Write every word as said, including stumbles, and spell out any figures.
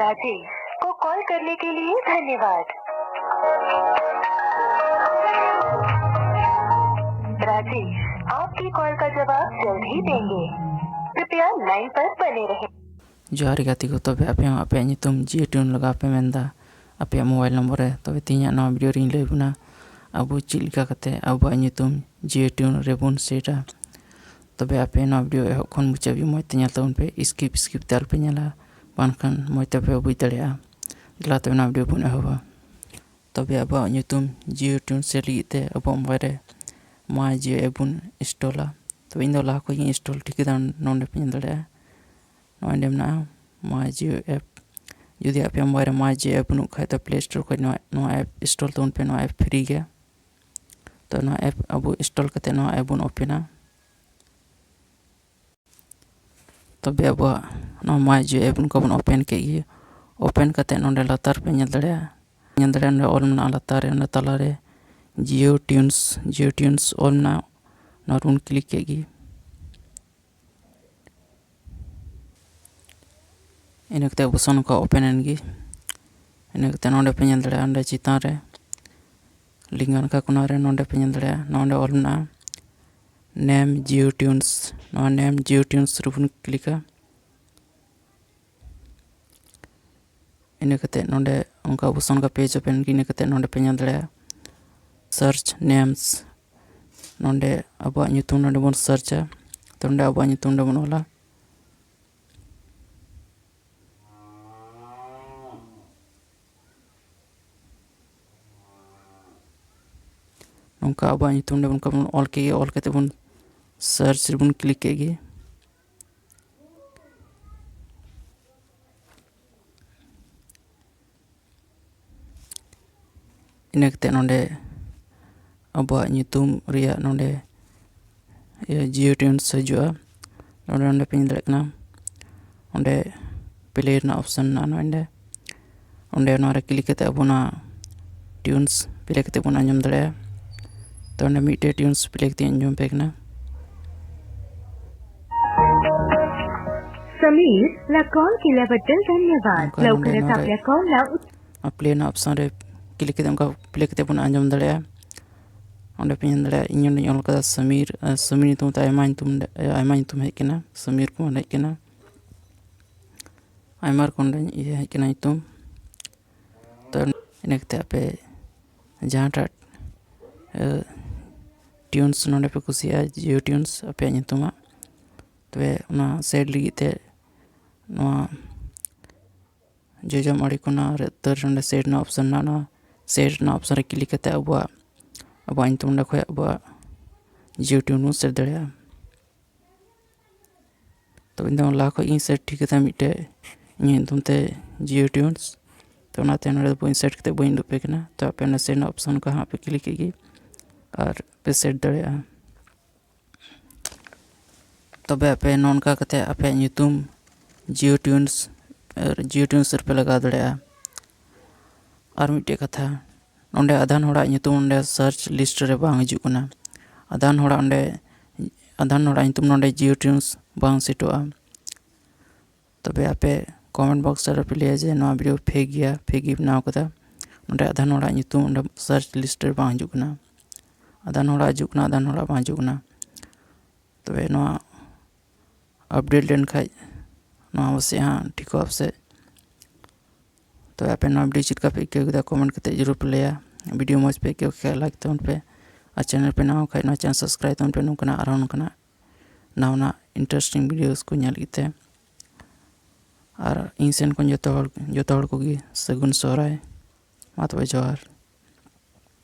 राजेश को कॉल करने के लिए धन्यवाद। राजेश, आपकी कॉल का जवाब जल्द ही देंगे। कृपया लाइन पर बने रहें। ᱡᱚᱦᱟᱨ ᱜᱟᱛᱮ ᱠᱚ, ᱛᱚᱵᱮ ᱟᱯᱮ ᱦᱚᱸ ᱟᱯᱮᱭᱟᱜ ᱧᱩᱛᱩᱢ Jio Tune ᱞᱟᱜᱟᱣ ᱯᱮ ᱢᱮᱱᱫᱟ ᱟᱯᱮᱭᱟᱜ ᱢᱳᱵᱟᱭᱤᱞ ᱱᱚᱢᱵᱚᱨ ᱨᱮ, ᱛᱚᱵᱮ ᱛᱮᱦᱮᱧᱟᱜ ᱱᱚᱣᱟ ᱵᱷᱤᱰᱤᱭᱳ ᱨᱮᱧ ᱞᱟᱹᱭ ᱟᱵᱚᱱᱟ ᱟᱵᱚ ᱪᱮᱫ ᱞᱮᱠᱟ ᱠᱟᱛᱮ ᱟᱵᱚᱣᱟᱜ ᱧᱩᱛᱩᱢ Jio Tune ᱨᱮᱵᱚᱱ ᱥᱮᱴᱟ᱾ ᱛᱚᱵᱮ ᱟᱯᱮ ᱱᱚᱣᱟ ᱵᱷᱤᱰᱤᱭᱳ ᱮᱦᱚᱵ ᱠᱷᱚᱱ ᱢᱩᱪᱟᱹᱫ ᱦᱟᱹᱵᱤᱡ ᱢᱚᱡᱽ ᱛᱮ ᱧᱮᱞ ᱛᱟᱵᱚᱱ ᱯᱮ, skip skip ᱛᱮ ᱟᱞᱚᱯᱮ ᱧᱮᱞᱟ, ᱵᱟᱝᱠᱷᱟᱱ ᱢᱚᱡᱽ ᱛᱮ ᱵᱟᱯᱮ ᱵᱩᱡᱽ ᱫᱟᱲᱮᱭᱟᱜᱼᱟ᱾ ᱫᱮᱞᱟ ᱛᱚᱵᱮ ᱱᱚᱣᱟ ᱵᱷᱤᱰᱤᱭᱳ ᱵᱚᱱ ᱮᱦᱚᱵᱟ᱾ ᱛᱚᱵᱮ ᱟᱵᱚᱣᱟᱜ ᱧᱩᱛᱩᱢ Jio Tune ᱥᱮᱴ ᱞᱟᱹᱜᱤᱫ ᱛᱮ ᱟᱵᱚᱣᱟᱜ ᱢᱳᱵᱟᱭᱤᱞ ᱨᱮ My Jio app ᱵᱚᱱ ᱤᱱᱥᱴᱚᱞᱟ᱾ ᱛᱚᱵᱮ ᱤᱧ ᱫᱚ ᱞᱟᱦᱟ ᱠᱷᱚᱱ ᱜᱤᱧ ᱤᱱᱥᱴᱚᱞ ᱴᱷᱤᱠ ᱠᱮᱫᱟ, ᱱᱚᱰᱮ ᱯᱮ ᱧᱮᱞ ᱫᱟᱲᱮᱭᱟᱜᱼᱟ᱾ ᱱᱚᱜᱼᱚᱭ ᱱᱚᱸᱰᱮ ᱢᱮᱱᱟᱜᱼᱟ My Jio app᱾ ᱡᱩᱫᱤ ᱟᱯᱮᱭᱟᱜ ᱢᱳᱵᱟᱭᱤᱞ ᱨᱮ My Jio app ᱵᱟᱹᱱᱩᱜ ᱠᱷᱟᱡ ᱫᱚ Play Store ᱠᱷᱚᱱ ᱱᱚᱣᱟ, ᱱᱚᱣᱟ app ᱤᱱᱥᱴᱚᱞ ᱛᱟᱵᱚᱱ ᱯᱮ, ᱱᱚᱣᱟ app ᱯᱷᱨᱤ ᱜᱮᱭᱟ᱾ ᱛᱚ ᱱᱚᱣᱟ app ᱟᱵᱚ ᱤᱱᱥᱴᱚᱞ ᱠᱟᱛᱮ ᱱᱚᱣᱟ app ᱵᱚᱱ ᱳᱯᱮᱱᱟ᱾ ᱛᱚᱵᱮ ᱟᱵᱚᱣᱟᱜ ᱱᱚᱣᱟ My Jio app ᱱᱚᱝᱠᱟ ᱵᱚᱱ ᱳᱯᱮᱱ ᱠᱮᱫ ᱜᱮ᱾ ᱳᱯᱮᱱ ᱠᱟᱛᱮ ᱱᱚᱰᱮ ᱞᱟᱛᱟᱨ ᱯᱮ ᱧᱮᱞ ᱫᱟᱲᱮᱭᱟᱜᱼᱟ, ᱧᱮᱞ ᱫᱟᱲᱮᱭᱟᱜᱼᱟ ᱱᱚᱰᱮ ᱚᱞ ᱢᱮᱱᱟᱜᱼᱟ ᱞᱟᱛᱟᱨ ᱨᱮ, ᱚᱸᱰᱮ ᱛᱟᱞᱟᱨᱮ Jio Tunes, Jio Tunes ᱚᱞ ᱢᱮᱱᱟᱜᱼᱟ, ᱱᱚᱣᱟ ᱨᱮᱵᱚᱱ ᱠᱞᱤᱠ ᱠᱮᱫ ᱜᱮ᱾ ᱤᱱᱟᱹ ᱠᱟᱛᱮ ᱟᱵᱚ ᱥᱟᱶ ᱱᱚᱝᱠᱟ ᱳᱯᱮᱱ ᱮᱱ ᱜᱮ᱾ ᱤᱱᱟᱹ ᱠᱟᱛᱮ ᱱᱚᱰᱮ ᱯᱮ ᱧᱮᱞ ᱫᱟᱲᱮᱭᱟᱜᱼᱟ, ᱚᱸᱰᱮ ᱪᱮᱛᱟᱱ ᱨᱮ ᱞᱤᱸᱜᱟ ᱱᱟᱠᱷᱟ ᱠᱚᱱᱟ ᱨᱮ ᱱᱚᱰᱮ ᱯᱮ ᱧᱮᱞ ᱫᱟᱲᱮᱭᱟᱜᱼᱟ, ᱱᱚᱰᱮ ᱚᱞ ᱢᱮᱱᱟᱜᱼᱟ Name Jio Tunes᱾ ᱱᱚᱣᱟ Name Jio Tunes ᱨᱮᱵᱚᱱ ᱠᱞᱤᱠᱟ᱾ ᱤᱱᱟᱹ ᱠᱟᱛᱮ ᱱᱚᱰᱮ ᱚᱱᱠᱟ ᱟᱵᱚ ᱥᱟᱶ ᱱᱚᱝᱠᱟ ᱯᱮᱡᱽ ᱳᱯᱮᱱ ᱜᱮ᱾ ᱤᱱᱟᱹ ᱠᱟᱛᱮ ᱱᱚᱰᱮ ᱯᱮ ᱧᱮᱞ ᱫᱟᱲᱮᱭᱟᱜᱼᱟ Search Names᱾ ᱱᱚᱰᱮ ᱟᱵᱚᱣᱟᱜ ᱧᱩᱛᱩᱢ ᱱᱚᱰᱮ ᱵᱚᱱ ᱥᱟᱨᱪᱟ᱾ ᱛᱚ ᱱᱚᱰᱮ ᱟᱵᱚᱣᱟᱜ ᱧᱩᱛᱩᱢ ᱱᱚᱰᱮ ᱵᱚᱱ ᱚᱞᱟ᱾ ᱱᱚᱝᱠᱟ ᱟᱵᱚᱣᱟᱜ ᱧᱩᱛᱩᱢ ᱱᱚᱰᱮ ᱵᱚᱱ ᱚᱞ ᱠᱮᱫ ᱜᱮ, ᱚᱞ ᱠᱟᱛᱮ ᱵᱚᱱ ᱥᱟᱨᱪ ᱨᱮᱵᱚᱱ ᱠᱞᱤᱠ ᱠᱮᱫ ᱜᱮ᱾ ᱤᱱᱟᱹ ᱠᱟᱛᱮ ᱱᱚᱰᱮ ᱟᱵᱚᱣᱟᱜ ᱧᱩᱛᱩᱢ ᱨᱮᱭᱟᱜ ᱱᱚᱰᱮ ᱤᱭᱟᱹ Jio Tunes ᱦᱤᱡᱩᱜᱼᱟ᱾ ᱱᱚᱰᱮ, ᱱᱚᱰᱮ ᱯᱮ ᱧᱮᱞ ᱫᱟᱲᱮᱭᱟᱜ ᱠᱟᱱᱟ, ᱚᱸᱰᱮ ᱯᱞᱮ ᱨᱮᱱᱟᱜ ᱚᱯᱥᱚᱱ ᱢᱮᱱᱟᱜᱼᱟ ᱱᱚᱰᱮ᱾ ᱚᱸᱰᱮ ᱱᱚᱣᱟ ᱨᱮ ᱠᱞᱤᱠ ᱠᱟᱛᱮ ᱟᱵᱚ ᱱᱚᱣᱟ ᱴᱤᱭᱩᱱᱥ ᱯᱞᱮ ᱠᱟᱛᱮ ᱵᱚᱱ ᱟᱸᱡᱚᱢ ᱫᱟᱲᱮᱭᱟᱜᱼᱟ᱾ ᱛᱚ ᱚᱸᱰᱮ ᱢᱤᱫᱴᱮᱡ ᱴᱤᱭᱩᱱᱥ ᱯᱞᱮ ᱠᱟᱛᱮ ᱟᱸᱡᱚᱢ ᱯᱮ ᱠᱟᱱᱟ᱾ समीरला कॉल केल्याबद्दल धन्यवाद. लवकरच आपल्या कॉलला उत्तर. प्ले ᱨᱮᱱᱟᱜ ᱚᱯᱥᱚᱱ ᱨᱮ ᱠᱞᱤᱠ ᱠᱟᱛᱮ ᱚᱱᱠᱟ ᱯᱞᱮ ᱠᱟᱛᱮ ᱵᱚᱱ ᱟᱸᱡᱚᱢ ᱫᱟᱲᱮᱭᱟᱜᱼᱟ᱾ ᱚᱸᱰᱮ ᱯᱮ ᱧᱮᱞ ᱫᱟᱲᱮᱭᱟᱜᱼᱟ, ᱤᱧ ᱱᱚᱸᱰᱮᱧ ᱚᱞ ᱠᱟᱫᱟ ᱥᱚᱢᱤᱨ᱾ ᱥᱚᱢᱤᱨ ᱧᱩᱛᱩᱢ ᱛᱮ ᱟᱭᱢᱟ ᱧᱩᱛᱩᱢ, ᱟᱭᱢᱟ ᱧᱩᱛᱩᱢ ᱦᱮᱡ ᱠᱟᱱᱟ, ᱥᱚᱢᱤᱨ ᱠᱚ ᱦᱮᱡ ᱠᱟᱱᱟ, ᱟᱭᱢᱟ ᱨᱚᱠᱚᱢ ᱤᱭᱟᱹ ᱦᱮᱡ ᱠᱟᱱᱟ ᱧᱩᱛᱩᱢ᱾ ᱛᱚ ᱤᱱᱟᱹ ᱠᱟᱛᱮ ᱟᱯᱮ ᱡᱟᱦᱟᱸᱴᱟᱜ ᱴᱤᱭᱩᱱᱥ ᱱᱚᱸᱰᱮ ᱯᱮ ᱠᱩᱥᱤᱭᱟᱜᱼᱟ, ᱡᱤᱭᱳ ᱴᱤᱭᱩᱱᱥ ᱟᱯᱮᱭᱟᱜ ᱧᱩᱛᱩᱢᱟᱜ, ᱛᱚᱵᱮ ᱚᱱᱟ ᱥᱮᱴ ᱞᱟᱹᱜᱤᱫ ᱛᱮ ᱱᱚᱣᱟ ᱡᱚᱡᱚᱢ ᱟᱲᱮ ᱠᱚᱱᱟ ᱨᱮ ᱩᱛᱟᱹᱨ ᱱᱚᱸᱰᱮ ᱥᱮᱴ ᱨᱮᱱᱟᱜ ᱚᱯᱥᱚᱱ ᱢᱮᱱᱟᱜᱼᱟ᱾ ᱚᱱᱟ ᱥᱮᱴ ᱨᱮᱱᱟᱜ ᱚᱯᱥᱚᱱ ᱨᱮ ᱠᱞᱤᱠ ᱠᱟᱛᱮ ᱟᱵᱚᱣᱟᱜ, ᱟᱵᱚᱣᱟᱜ ᱧᱩᱛᱩᱢ ᱚᱸᱰᱮ ᱠᱷᱚᱱ ᱟᱵᱚᱣᱟᱜ ᱡᱤᱭᱳ ᱴᱤᱭᱩᱱ ᱵᱚᱱ ᱥᱮᱴ ᱫᱟᱲᱮᱭᱟᱜᱼᱟ᱾ ᱛᱚ ᱤᱧ ᱫᱚ ᱞᱟᱦᱟ ᱠᱷᱚᱱ ᱜᱤᱧ ᱥᱮᱴ ᱴᱷᱤᱠ ᱠᱟᱫᱟ ᱢᱤᱫᱴᱮᱡ ᱤᱧᱟᱹᱜ ᱧᱩᱛᱩᱢ ᱛᱮ ᱡᱤᱭᱳ ᱴᱤᱭᱩᱱᱥ᱾ ᱛᱚ ᱚᱱᱟᱛᱮ ᱱᱚᱰᱮ ᱫᱚ ᱵᱟᱹᱧ ᱥᱮᱴ ᱠᱟᱛᱮ ᱵᱟᱹᱧ ᱩᱫᱩᱜ ᱟᱯᱮ ᱠᱟᱱᱟ᱾ ᱛᱚ ᱟᱯᱮ ᱚᱱᱟ ᱥᱮᱴ ᱨᱮᱱᱟᱜ ᱚᱯᱥᱚᱱ ᱠᱚ ᱦᱟᱸᱜ ᱯᱮ ᱠᱞᱤᱠ ᱠᱮᱫ ᱜᱮ ᱟᱨ ᱯᱮ ᱥᱮᱴ ᱫᱟᱲᱮᱭᱟᱜᱼᱟ᱾ ᱛᱚᱵᱮ ᱟᱯᱮ ᱱᱚᱝᱠᱟ ᱠᱟᱛᱮ ᱟᱯᱮᱭᱟᱜ ᱧᱩᱛᱩᱢ ᱡᱤᱭᱳ ᱴᱤᱭᱩᱱᱥ, ᱡᱤᱭᱳ ᱴᱤᱭᱩᱱᱥ ᱨᱮᱯᱮ ᱞᱟᱜᱟᱣ ᱫᱟᱲᱮᱭᱟᱜᱼᱟ᱾ ᱟᱨ ᱢᱤᱫᱴᱮᱡ ᱠᱟᱛᱷᱟ, ᱱᱚᱰᱮ ᱟᱫᱷᱟᱱ ᱦᱚᱲᱟᱜ ᱧᱩᱛᱩᱢ ᱱᱚᱰᱮ ᱥᱟᱨᱪ ᱞᱤᱥᱴ ᱨᱮ ᱵᱟᱝ ᱦᱤᱡᱩᱜ ᱠᱟᱱᱟ᱾ ᱟᱫᱷᱟᱱ ᱦᱚᱲᱟᱜ ᱚᱸᱰᱮ, ᱟᱫᱷᱟᱱ ᱦᱚᱲᱟᱜ ᱧᱩᱛᱩᱢ ᱱᱚᱰᱮ ᱡᱤᱭᱳ ᱴᱤᱭᱩᱱᱥ ᱵᱟᱝ ᱥᱮᱴᱚᱜᱼᱟ᱾ ᱛᱚᱵᱮ ᱟᱯᱮ ᱠᱚᱢᱮᱱᱴ ᱵᱚᱠᱥ ᱨᱮ ᱯᱮ ᱞᱟᱹᱭᱟ ᱡᱮ ᱱᱚᱣᱟ ᱵᱷᱤᱰᱤᱭᱳ ᱯᱷᱮᱠ ᱜᱮᱭᱟ, ᱯᱷᱮᱠ ᱜᱮ ᱵᱮᱱᱟᱣ ᱠᱟᱫᱟ᱾ ᱱᱚᱰᱮ ᱟᱫᱷᱟᱱ ᱦᱚᱲᱟᱜ ᱧᱩᱛᱩᱢ ᱚᱸᱰᱮ ᱥᱟᱨᱪ ᱞᱤᱥᱴ ᱨᱮ ᱵᱟᱝ ᱦᱤᱡᱩᱜ ᱠᱟᱱᱟ᱾ ᱟᱫᱷᱟᱱ ᱦᱚᱲᱟᱜ ᱦᱤᱡᱩᱜ ᱠᱟᱱᱟ, ᱟᱫᱷᱟᱱ ᱦᱚᱲᱟᱜ ᱵᱟᱝ ᱦᱤᱡᱩᱜ ᱠᱟᱱᱟ᱾ ᱛᱚᱵᱮ ᱱᱚᱣᱟ ᱟᱯᱰᱮᱴ ᱞᱮᱱᱠᱷᱟᱡ ᱱᱚᱣᱟ ᱯᱟᱥᱮᱡ ᱦᱟᱸᱜ ᱴᱷᱤᱠᱚᱜᱼᱟ ᱯᱟᱥᱮᱡ᱾ ᱛᱚᱵᱮ ᱟᱯᱮ ᱱᱚᱣᱟ ᱵᱷᱤᱰᱤᱭᱳ ᱪᱮᱫ ᱞᱮᱠᱟ ᱯᱮ ᱟᱹᱭᱠᱟᱹᱣ ᱠᱮᱫᱟ, ᱠᱚᱢᱮᱱᱴ ᱠᱟᱛᱮ ᱡᱟᱹᱨᱩᱲ ᱯᱮ ᱞᱟᱹᱭᱟ᱾ ᱵᱷᱤᱰᱤᱭᱳ ᱢᱚᱡᱽ ᱯᱮ ᱟᱹᱭᱠᱟᱹᱣ ᱠᱷᱟᱡ ᱞᱟᱭᱤᱠ ᱛᱟᱵᱚᱱ ᱯᱮ, ᱟᱨ ᱪᱮᱱᱮᱞ ᱯᱮ ᱱᱟᱣᱟ ᱠᱷᱟᱡ ᱱᱚᱣᱟ ᱪᱮᱱᱮᱞ ᱥᱟᱵᱥᱠᱨᱟᱭᱤᱵ ᱛᱟᱵᱚᱱ ᱯᱮ, ᱱᱚᱝᱠᱟᱱᱟᱜ ᱟᱨᱦᱚᱸ ᱱᱚᱝᱠᱟᱱᱟᱜ ᱱᱟᱣᱟ ᱱᱟᱣᱟ ᱤᱱᱴᱟᱨᱮᱥᱴᱤᱝ ᱵᱷᱤᱰᱤᱭᱳᱥ ᱠᱚ ᱧᱮᱞ ᱞᱟᱹᱜᱤᱫ ᱛᱮ᱾ ᱟᱨ ᱤᱧ ᱥᱮᱱ ᱠᱷᱚᱱ ᱡᱚᱛᱚ ᱦᱚᱲ, ᱡᱚᱛᱚ ᱦᱚᱲ ᱠᱚᱜᱮ ᱥᱟᱹᱜᱩᱱ ᱥᱚᱦᱨᱟᱭ᱾ ᱢᱟ ᱛᱚᱵᱮ ᱡᱚᱦᱟᱨ᱾